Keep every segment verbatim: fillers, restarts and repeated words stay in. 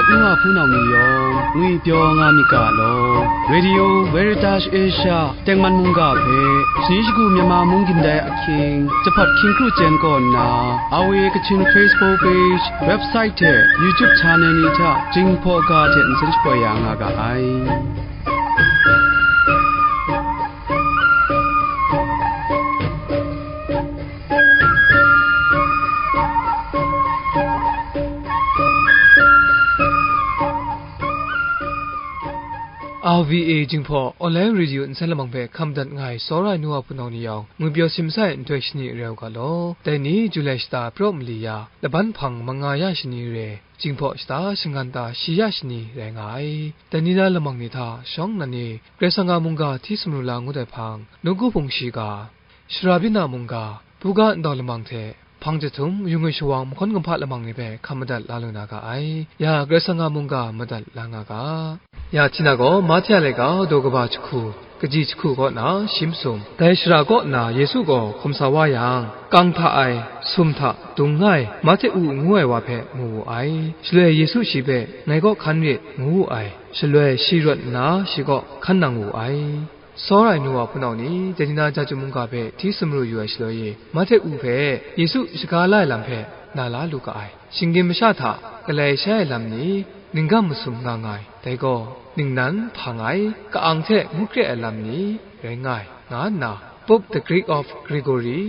Nwa hpunau ni yawng ngwi pyaw nga myit ga law, Radio Veritas Asia tengman mungga hpe, shani shagu Myanmar mung gindai ahkying, jahpat hkying kru chyen kaw nna, R V A Kachin Facebook page, website hte YouTube channel ni hta Jinghpaw ga hte nsen shapoi ya nga ga ai. R V A Jinghpaw Online Radio nsen lamang hpe hkam dat nga ai tsawra ai nu wa hpunau ni yawng, ngwi pyaw simsa ai nhtoi shani rau ga law. Dai ni, Julai shata praw mali ya, laban hpang manga ya shani re, Jinghpaw shata shangan ta shi ya shani rai nga ai. Dai ni na lamang ni hta shawng nnan e, Karai Kasang a mungga hti sumru la ngut ai hpang, nawku hpung shiga, shara byin a mungga, buga ndau lamang hte, hpang jahtum, yung ai shawang mahkawn kumhpa lamang ni hpe hkam madat la lu na ga ai. Ya, Karai Kasang a mungga madat la nga ga. Ya, Htina gaw Mahte a laika daw kaba jahku, kaji jahku kaw na shi masum, dai shara kaw na Yesu gaw hkum sa wa yang, kang hta ai, sum hta dung nga ai, Mahte u ngu ai wa hpe mu wu ai. Shaloi Yesu shi hpe, "Ngai kaw hkan rit," ngu wu ai. Shaloi shi rawt nna shi kaw hkan nang wu ai. Tsawra ai nu wa hpunau ni, dai ni na Jahtum mungga hpe hti sumru yu ai shaloi e, Mahte u hpe Yesu shaga la ai lam hpe na la lu ga ai. Shinggyim masha hta galai shai ai lam ni, ninggam masum nga nga ai, dai gaw ningnan hpang ai, ka-ang hte ngut kre ai lam ni rai nga ai, nga nna Pope the Greek of Gregory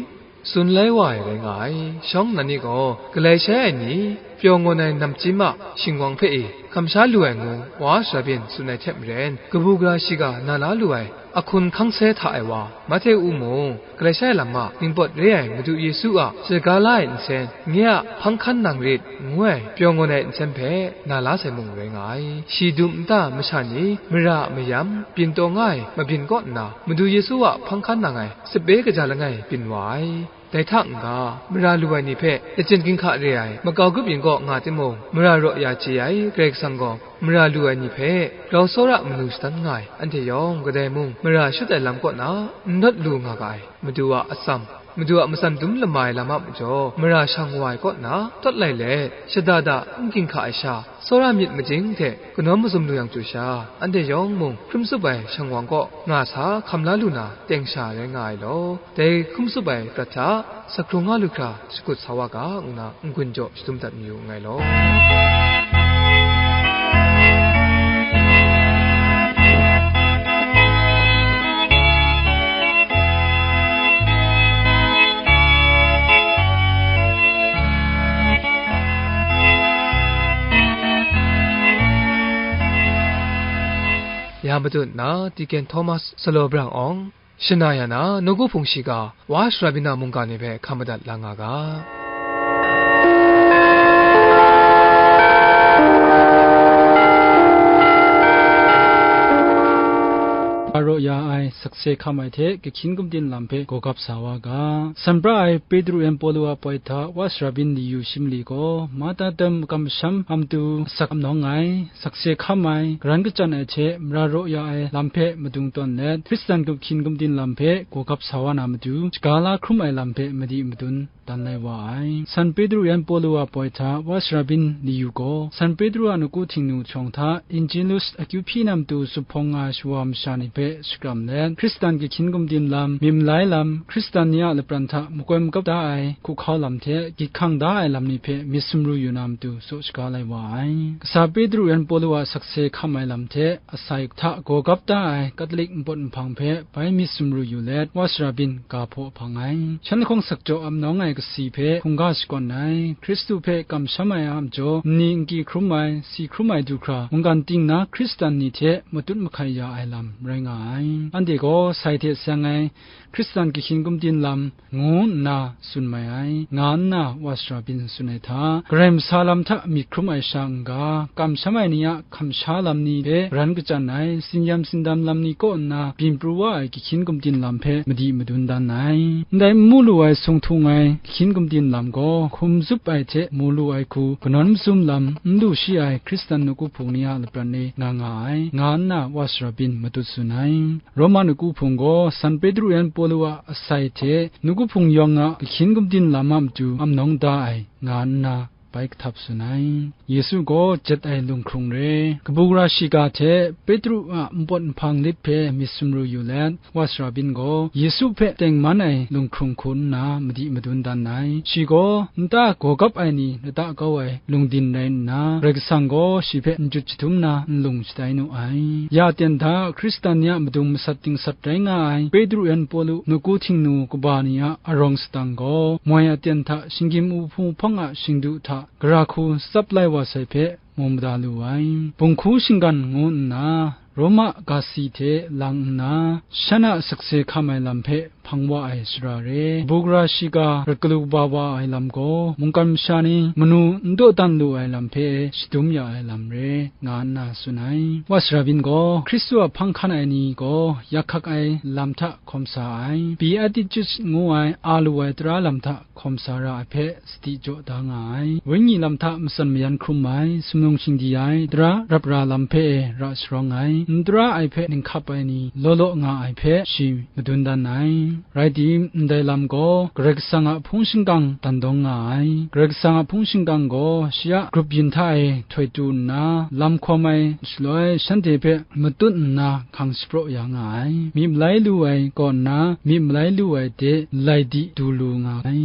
tsun lai wa ai rai nga ai. Shawng nnan ni gaw, galai shai ai ni, pyaw ngawn ai namchyim a shingwang hpe e, kamsha lu ai ngu, wa shara byin tsun ai hte maren, kabu gara shiga na la lu ai, ahkun hkang sai hta ai wa, Mahte u mung, galai shai lam a ningpawt re ai Madu Yesu a shaga la ai nsen, nye a hpang hkan nang rit, ngu ai pyaw ngawn ai nsen hpe na la sai mung rai nga ai. Shi dum nta masha ni mara a mayam byin taw nga ai mabyin kaw nna, Madu Yesu a hpang hkan nang ai sape kaja langai byin wa ai. Dai hta n-ga, mara lu ai ni hpe lachyum ginhka re ai makau grup yin kaw nga timung, mara raw ya chye ai Karai Kasang gaw, mara lu ai ni hpe grau tsawra manu shadan nga ai, anhte yawng kadai mung mara shut ai lam kaw na n rawt lu nga ga ai. Madu a atsam, Madu a matsan dum lama ai lam a majaw, mara shang wa ai kaw na tawt lai let, shada da n ginhka ai sha, tsawra myit majing hte kanawn mazum lu yang chyu sha, anhte yawng mung hkrum tsup ai shangwang kaw nga sa hkam la lu na teng sha rai nga ai law, dai hkrum tsup ai prat hta, sakrung nga lu hkra shakut sa wa ga, ngu na n-gun jaw shadum dat mayu nngai law. Ya matut na, Deacon Thomas Salo Brang Awng, shana ya na, nawku hpung shiga, wa shara byin a mungga ni hpe hkam madat la nga ga. Mara raw ya ai sakse hkam ai hte, kahkyin gumdin lam hpe gawgap sa wa ga. San pra ai Petru yan Pawlu a poi hta wa shara byin li yu shi mali gaw, Martatem kamsham a matu asak amnawng ai, sakse hkam ai, garan kachyan ai hte mara raw ya ai lam hpe madung tawn let, Hkristan kahkyin gumdin lam hpe gawgap sa wa na matu, shaga la hkrum ai lam hpe madi madun dan lai wa ai. San Petru yan Pawlu a poi hta wa shara byin li yu gaw, San Petru a nawku htingnu jahpawng hta, Injilus akyu hpyi na matu zuphpawng nga ai shawa masha ni hpe shakram let, Hkristan kahkyin gumdin lam, myit malai lam, Hkristan ni a lapran hta makoi makap da ai hkuhkau lam hte gyit hkang da ai lam ni hpe myit sumru yu na matu tsaw shaga lai wa ai. Kasa Petru yan Pawlu a sakse hkam ai lam hte asai hta gawgap da ai Katolik npawt nhpang hpe bai myit sumru yu let, wa shara byin ga hpaw hpang ai. Shan lahkawng sakjaw amnawng ai kasi hpe hkungga shakawn ai, Hkristu hpe kamsham ai a majaw, nni n-gi hkrum ai, si hkrum ai du hkra, mungkan ting na Hkristan ni hte matut mahkai ya ai lam rai nga ai. Anhte gaw sai hte seng ai, Hkristan kahkyin gumdin lam, ngu nna tsun mai ai, nga nna wa shara byin tsun ai hta, Karai masa lam hta myit hkrum ai sha n-ga, kamsham ai ni a kamsha lam ni hpe ran kachyan ai, tsin-yam tsindam lam ni kaw nna byin pru wa ai kahkyin gumdin lam hpe madi madun dan ai. Ndai n mu lu ai sung htung ai kahkyin gumdin lam gaw, hkum zup ai hte mu lu ai hku kanawn mazum lam n lu shi ai Hkristan nawku hpung ni a lapran e nga nga ai, nga nna wa shara byin matut tsun ai. Roma nawku hpung gaw San Petru yan Pawlu a asai hte nawku hpung yawng a kahkyin gumdin lam a matu amnawng da ai, nga nna bai kahtap tsun ai. Yesu gaw jet ai lunghkrung re, kabu gara shiga hte Petru a npawt nhpang lit hpe myit sumru yu let, Wa Sara Byin gaw Yesu hpe tengman ai lunghkrung hku nna madi madun dan ai. Shi gaw nta gaw gap ai ni lata kau ai lungdin rai nna, Karai Kasang gaw shi hpe n jut jadum na n lung shatai nu ai. Ya aten hta Hkristan ni a madung masat dingsat rai nga ai Petru yan Pawlu, nawku htingnu kaba ni a arawng sadang gaw, moi aten hta shinggyim uhpung hpang a shingdu hta gara hku tsap lai wa sai hpe mu mada lu ai. Bunghku shinggan ngu nna, Roma ga si hte lang nna, shan a sakse hkam ai lam hpe hpang wa ai sara re, kabu gara shiga rat galu kaba wa ai lam gaw, mungkan masha ni manu n dawdan lu ai lam hpe shadum ya ai lam re, nga nna tsun ai. Wa Sara Byin gaw Hkristu a hpang hkan ai ni gaw yak hkak ai lam hta hkawm sa ai, Beatitudes ngu ai a lu ai tara lam hta hkawm sa ra ai hpe sadi jaw da nga ai. Wenyi lam hta matsan mayan hkrum ai, sumnung shingdi ai, tara rap ra lam hpe e ra sharawng ai, n tara ai hpe ninghkap ai ni law law nga ai hpe shi madun dan ai. Rai tim, ndai lam gaw Karai Kasang a hpung shingkang dan dawng nga ai. Karai Kasang a hpung shingkang gaw shi a grup yin hta e htoi tu nna, lam hkawm ai shaloi shanhte hpe matut nna hkang shapraw ya nga ai. Myit malai lu ai kaw nna, myit malai lu ai de lai di du lu nga ai.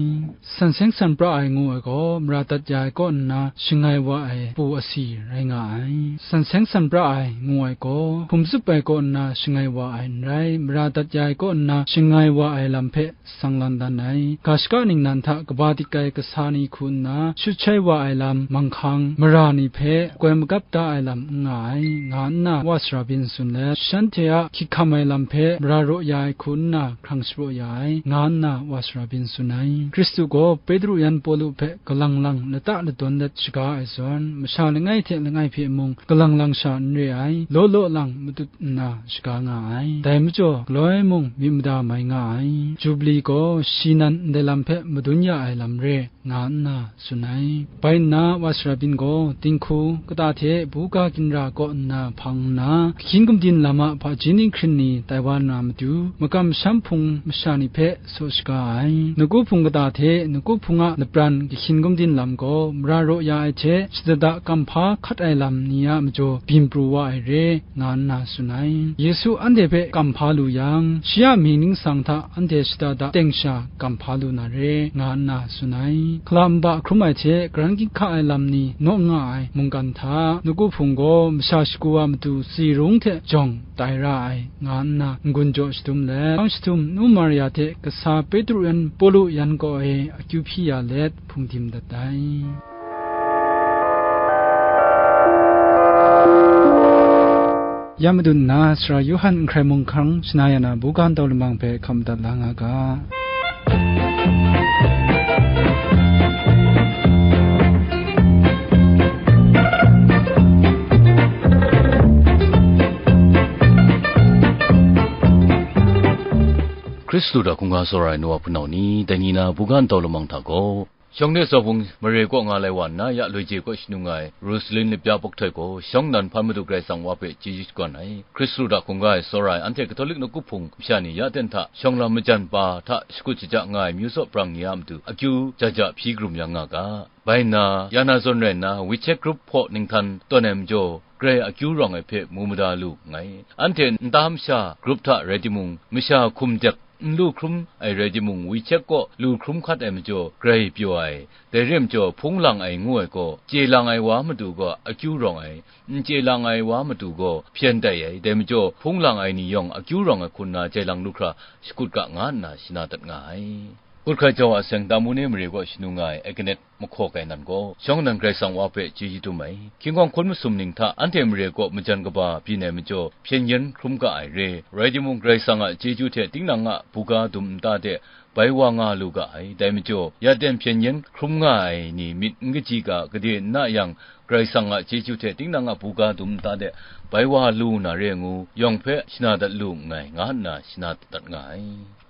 San seng san pra ai ngu ai gaw, mara dat ya ai kaw nna shangai wa ai pu asi rai nga ai. San seng san pra ai ngu ai gaw, hkum tsup ai kaw nna shangai wa ai n rai, mara dat ya ai kaw nna shangai wa ai lam hpe sanglan dan ai. Ga shaka ningnan hta kaba dik ai kasa ni hku nna shut shai wa ai lam manghkang mara ni hpe koi magap da ai lam n nga ai, nga nna Wa Sara Byin tsun let, shanhte a hkyik hkam ai lam hpe mara raw ya ai hku nna hkrang shapraw ya ai, nga nna Wa Sara Byin tsun ai. Hkristu gaw Petru yan Pawlu hpe galang lang lata ladawn let shaga ai zawn, masha langai hte langai hpe mung galang lang sha n re ai, law law lang matut nna shaga nga ai. Dai majaw, galoi mung myit mada mai nga ai. Jubli gaw shi nan ndai lam hpe madun ya ai lam re, nga nna tsun ai. Bai nna Wa Sara Byin gaw dinghku kata hte buga ginra kaw nna hpang nna, kahkyin gumdin lam a hpaji ni hkrin ni tai wa na matu, makam masham hpung masha ni hpe saw shaga ai. Nawku hpung kata hte nawku hpung a lapran kahkyin gumdin lam gaw mara raw ya ai hte, shadada kamhpa hkat ai lam ni a majaw byin pru wa ai re, nga nna tsun ai. Yesu anhte hpe kamhpa lu yang, shi a mying ningsang hta anhte shada da teng sha kamhpa lu na re, nga nna tsun ai. Hkala nba hkrum ai hte karan ginhka ai lam ni naw nga ai mungkan hta, nawku hpung gaw masha shagu a matu tsi rung hte jawng tai ra ai, nga nna n-gun jaw shadum let, hpang shadum nu Maria hte kasa Petru yan Pawlu yan kaw e akyu hpyi ya let hpung dim dat ai. Ya madun nna, Sara Yawhan n hkrai mung hkang shana ya na buga ntau lamang hpe hkam madat la nga ga. Hkristu hta hkungga tsawra ai nu wa hpunau ni, dai ni na buga ntau lamang hta gaw, Shawng de Zaw Hpung mare kaw nga lai wa nna, ya Loije kaw shanung nga ai Rosalin Lapya Pawk Htoi gaw, shawng nnan hpan Madu Karai Kasang Wa hpe chyeju shakawn ai, Hkristu hta hkungga ai tsawra ai anhte Katolik nawku hpung masha ni ya ten hta shawng lam majan pa hta shakut shaja nga ai myu tsaw brang ni a matu akyu ja ja hpyi karum yang nga ga. Bai nna, ya na zawn rai nna, WeChat group hpaw ninghtan tawn ai majaw, Karai akyu rawng ai hpe mu mada lu nngai. Anhte nta masha group hta rai timung, masha hkum dek n lu hkrum ai rai timung, WeChat kaw lu hkrum hkat ai majaw, Karai pyaw ai. Dai re ai majaw, hpung lang ai ngu ai gaw, chye lang ai wa matu gaw akyu rawng ai, n chye lang ai wa matu gaw hpyen tai ai. Dai majaw, hpung lang ai ni yawng akyu rawng ai hku nna jai lang lu hkra shakut ga, nga nna shana dat nga ai. Kut hkrai jau a seng, Tamune mare kaw shanung nga ai Agnes mahkaw kai nan gaw, shawng nnan Karai Kasang Wa hpe chyeju dum ai. Hkying hkawng hkun masum ning hta anhte mare kaw majan kaba byin ai majaw, hpyen yen hkrum ga ai re. Rai timung, Karai Kasang a chyeju hte tinang a buga dum nta de bai wa nga lu ga ai. Dai majaw, ya ten hpyen yen hkrum nga ai ni myit n kaji ga, gade n na yang, Karai Kasang a chyeju hte tinang a buga dum nta de bai wa lu na re ngu, yawng hpe shana dat lu nngai, nga nna shana dat nga ai.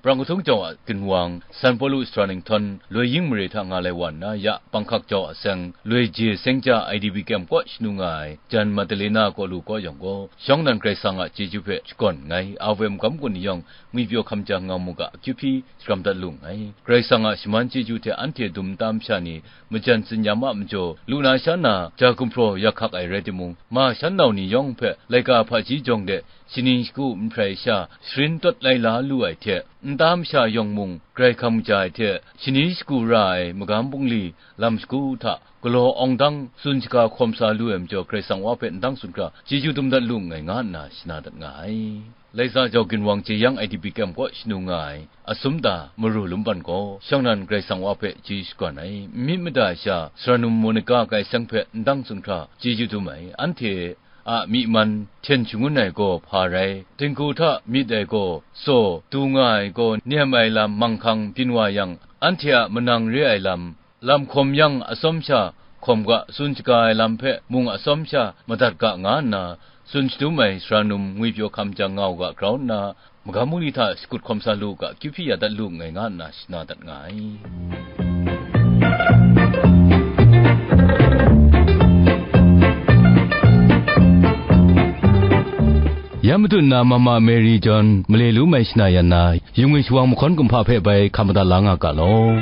Prang Katung jau a ginwang, San Pawlu sara ninghtawn, Loi Ying mare hta nga lai wa nna, ya Panghkak jau a seng, Loi Je Sengja I D P kyem kaw shanu nga ai, Jan Madalena kaw lu kaw yawng gaw, shawng nnan Karai Kasang a chyeju hpe shakawn nngai, a woi magam gun ni yawng, ngwipyaw hkam jang nga mu ga, akyu hpyi shakram dat lu nngai. Karai Kasang a shaman chyeju hte anhte dum nta masha ni majan tsin-yam a majaw, lu na sha na ja gumhpraw yak hkak ai rai timung, ma shan nau ni yawng hpe laika hpaji jawng de, shaning shagu nhprai sha sharin tawt lai la lu ai hte, nta masha yawng mung grai hkam kaja ai hte, shani shagu ra ai magam bungli lam shagu hta galaw awng dang tsun shaga hkawm sa lu ai majaw, Karai Kasang wa hpe ndang tsun hkra, chyeju dum dat lu nngai, nga nna shana dat nga ai. Laika jau ginwang jeyang I D P kyem kaw shanu nga ai, Asumta Maru Lumban gaw, shawng nnan Karai Kasang wa hpe chyeju shakawn ai, n myit mada ai sha, sara num Monica kai seng hpe ndang tsun hkra, chyeju dum ai, anhte a myi man hten shangun ai gaw hpa rai, dinghku hta myit ai gaw tsaw, du nga ai gaw nem ai lam manghkang byin wa yang, anhte a manang re ai lam, lam hkawm yang atsawm sha hkawm ga, tsun shaga ai lam hpe mung atsawm sha madat ga, nga nna tsun shadum ai sara num ngwipyaw hkam jang nga u ga grau nna, magam bungli hta shakut hkawm sa lu u ga, akyu hpyi ya dat lu nngai, nga nna shana dat nga ai. Ya matu nna Mama Mary John male lu mai shana yan na, yung e shawang mahkawn kumhpa hpe bai hkam madat la nga ga law.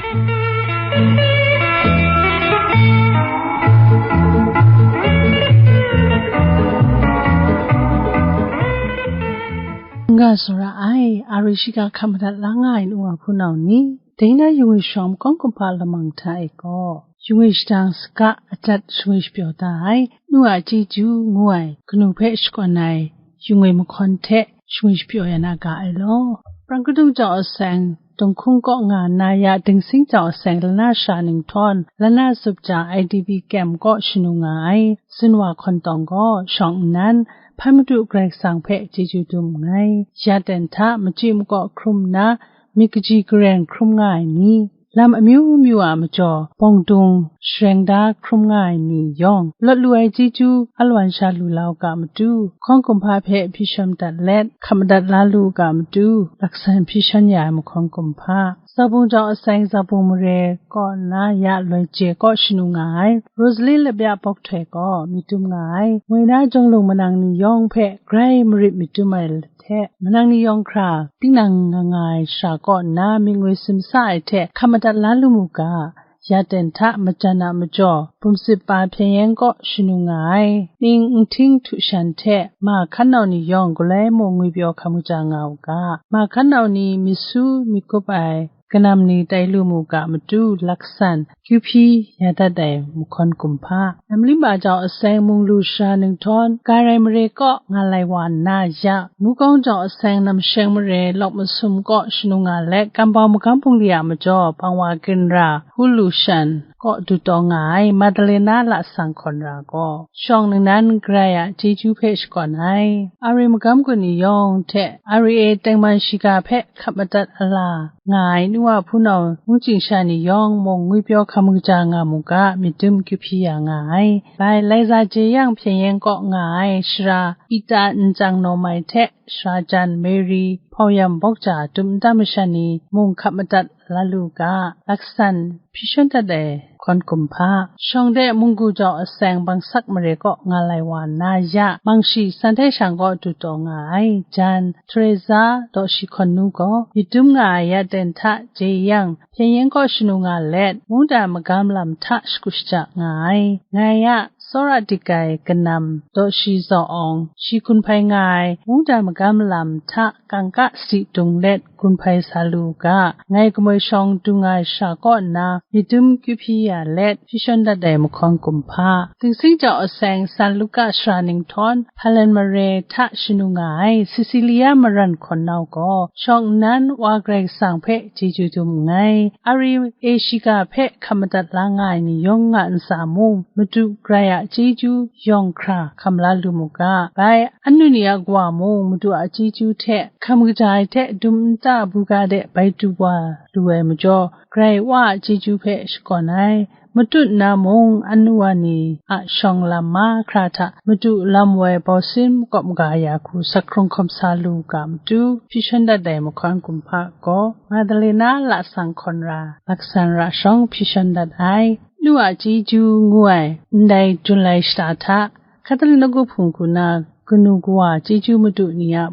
Nga tsawra ai, a rai shiga hkam madat la nga ai nu wa hpunau ni, dai na yung e shawang mahkawn kumhpa lamang hta e gaw, yung e shadang saga adat shangwi shapyaw da ai, nu a chyeju ngu ai kanu hpe shakawn ai, yung e mahkawn hte shangwi shapyaw ya na ga ai law. Prang Katung jau a seng, Dunghkung kaw nga nna ya Dingsing jau a seng, lana sha ninghtawn, lana zup ja I D P kyem kaw shanu nga ai, Zunwa Hkawn Tawng gaw, shawng nnan, hpan Madu Karai Kasang hpe chyeju dum nngai. Ya ten hta machyi makaw hkrum nna, myit kaji gareng hkrum nga ai ni, lam amyu myu a majaw, bawng dung shareng da hkrum nga ai ni yawng, lawt lu ai chyeju alawan sha lu la u ga matu, hkawn kumhpa hpe hpyi shawn dat let, hkap madat la lu u ga matu, laksan hpyi shawn ya ai mahkawn kumhpa. Zabung jau a seng, Zabung mare kaw nna ya Loi Je kaw shanu nga ai, Rosaline Labya Bawk Htoi gaw myit dum nga ai, moi na jawng lung manang ni yawng hpe grai marit myit dum ai hte, manang ni yawng hkra, tinang nga nga ai shara kaw nna myit ngoi simsa ai hte hkam madat la lu mu ga, ya ten hta majan a majaw, bumsip pa Hpyen Yen kaw shanu nga ai, ning nhting htu shan hte ma hkan nau ni yawng galoi mung ngwipyaw hkam kaja nga u ga, ma hkan nau ni myit su myit gup ai, kanam ni tai lu mu ga matu laksan, kyu hpyi ya dat ai mahkawn kumhpa. Namlimba jau a seng, Munglu sara ninghtawn, Garai mare kaw nga lai wa nna ya, Mukawng jau a seng, Namsheng mare Lawk Masum kaw shanu nga let, Kambau magam bungli a majaw, Bangwa Ginra, Hulu Shan kaw du taw nga ai, Madalena Lasang Hkawn Ra gaw, shawng ningnan Karai a chyeju hpe shakawn ai, a rai magam gun ni yawng hte, a rai e tengman shiga hpe hkap madat ala nga ai nu wa hpunau mungchying sha ni yawng mung ngwipyaw hkam kaja nga mu ga, myit dum kyu hpyi ya nga ai. Bai, Laiza Jeyang Hpyen Yen kaw nga ai sara Ita Nchyang Nawmai hte sara jan Mary Hpauyam Bawkja dum nta masha ni mung hkap madat la lu ga, laksan hpyi shawn dat ai hkawn kumhpa. Shawng de Munggu jau a seng, Bangsak mare kaw nga lai wa nna ya, Mangshi San Htai Shang kaw du taw nga ai, jan Teresa Dawshi Hkawn Nu gaw myit dum nga ai, ya ten hta Jeyang Hpyen Yen kaw shanu nga let, mungdan magam lam hta shagu shaja nga ai, ngai ya, Tsawra Digai Kanam, Dawshi Zaw Awng, shi gun hpai nga ai, mungdan magam lam hta kangka sadi dung let gun hpai sa lu u ga, ngai Kamoi Shawng dung ai sha kaw nna, myit dum kyu hpyi ya let, hpyi shawn dat ai mahkawn kumhpa. Dingsing jau a seng, San Luka sara ninghtawn, Hpalan mare hta shanu nga ai, Cecilia Maran Hkawn Nau gaw, shawng nnan Wa Karai Kasang hpe chyeju dum nngai. A rai e shiga hpe hkam madat la nga ai ni yawng nga ntsa mung, Madu Karai a chyeju yawng hkra hkam la lu mu ga. Bai, anu ni a kawa mung, Madu a chyeju hte hkam kaja ai hte dum nta buga de bai du wa lu ai majaw, Karai Wa a chyeju hpe shakawn ai, Matut na mung, anu wa ni a shawng lam mahkra hta madu lam woi bausin makawp maga ya hku sak hkrung hkawm sa lu ga matu, hpyi shandat ai mahkawn kumhpa gaw, Madalena Lasang Hkawn Ra, Laksan Ra Shawng hpyi shandat ai. Nu a Chyeju ngu ai ndai Julai shata hta, Catholic nawku hpung hku na kanu kawa chyeju madu ni a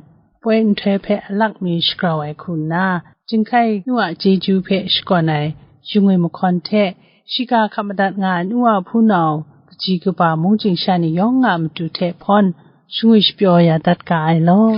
poi nhtoi hpe alak mi shagrau ai hku nna, Chyinghkai Nu a Chyeju hpe shakawn ai shingwi mahkawn hte, shiga hkap madat nga ai nu wa hpunau, kaji kaba mungchying sha ni yawng a matu hte hpawn, shangwi shapyaw ya dat ga ai law.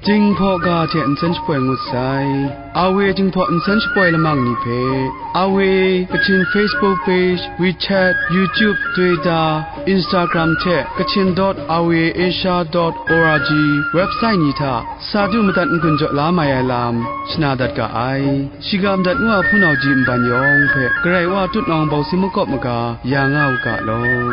Jinghpaw ga hte nsen shapoi ngut sai. R V A Jinghpaw nsen shapoi lamang ni hpe, R V A Kachin Facebook page, WeChat, YouTube, Twitter, Instagram hte Kachin dot R V A Asia dot org website ni hta sa du madat n-gun jaw la mai ai lam shana dat ga ai. Shiga madat ngu a hpunau ji nban yawng hpe Karai Wa tutnawng bawsi makawp maga ya nga u ga law.